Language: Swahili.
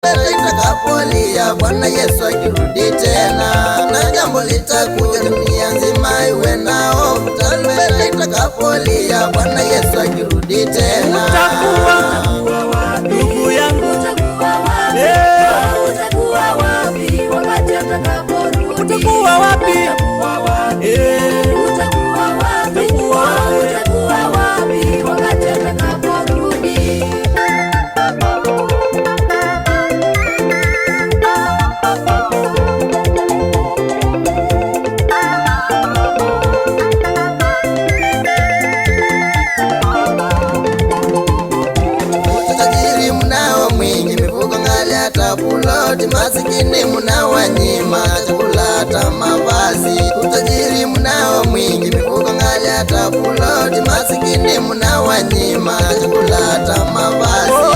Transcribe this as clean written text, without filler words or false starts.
Itakapolia Bwana Yesu akirudi tena, na jambo litakuja dunia nzima iwe nao. Tarumbeta itakapolia Bwana Yesu akirudi tena, Utakuwa ndugu yangu, Utakuwa wapi? Eh. Utakuwa wapi wakati atakaporudi? Utakuwa wapi? Utakuwa wapi? Eh. Utakuwa wapi? Utakuwa wapi? Utakuwa wapi wakati atakaporudi? Utajiri mnao mwingi, mifuko ngali hata puloti, masikini mnawanyima chakula hata mavazi. Utajiri mnao mwingi, mifuko ngali hata puloti, masikini mnawanyima chakula hata mavazi.